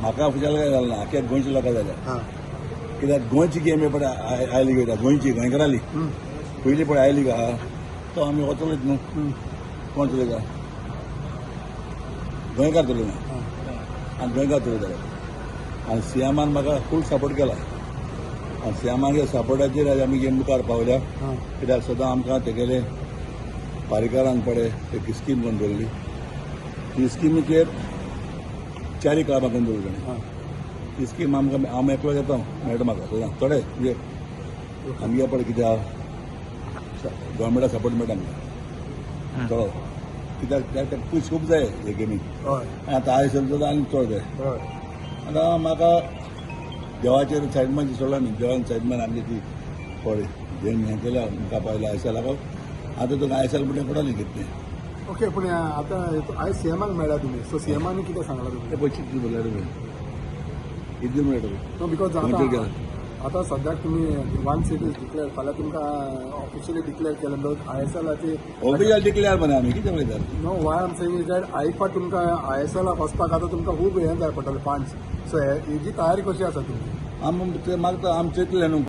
म्हाका ऑफिशियल काय जालें ना, आख्या गोंयच्या लोकां जाल्या. हां. कित्याक गोंयची गेम पळय I league वयता, गोंयची गोंयकाराली पयली पळय I league आहा तो आमी वतलोच न्हू. कोण चलयता? गोंयकार चलयना आनी गोंयकार चलयताले आनी सीएमान म्हाका फूल सपोर्ट केला आनी सीएमागे सपोर्टाचेर आज आमी गेम मुखार पावल्या. कित्याक सदां आमकां तेगेले पारीकरान पळय एक स्कीम करून दवरली. ती स्किमीचेर चारी क्लबां करून दवरली ताणें. ती स्कीम आमकां, हांव एकलो घेता, मेळटा म्हाका सदां थोडे. म्हणजे आमगे पळय कितें आहा, गव्हर्मेंटा सपोर्ट मेळटा आमकां थोडो, कित्याक ताका पयशे खूब जाय हे गेमीक. आनी आतां आयस जाता आनी चड जाय. आतां म्हाका देवाचेर सायडमान सोडला न्ही, देवान सायडमान आमची ती पळय गेम हें केल्या, मुखार पावयला आयएसएलाक. आतां तुका आयएसएल म्हणटा पडटलें कितें. ओके, पूण आतां आयज सीएमाक मेळ्ळा तुमी, सो सीएमान कितें सांगलां तुमी? ते पयशे कितें म्हणल्यार तुमी कितें मेळटा? नो, because गोंयचेर आतां गेला. आतां सद्याक तुमी वन सीट is declare, फाल्यां तुमकां ऑफिशियली डिक्लेअर केलें म्हणटकच आयएसएलाची ऑफिशियल डिक्लेअर मरे, आमी कितें उलयतात? No, why I'm saying is that आयकपाक तुमकां आयएसएलाक वचपाक आतां तुमकां खूब हें जाय पडटलें, फंड्स. सो हेजी तयारी कशी आसा तुमची? आम ते मागता, आम चिंतलें न्हू.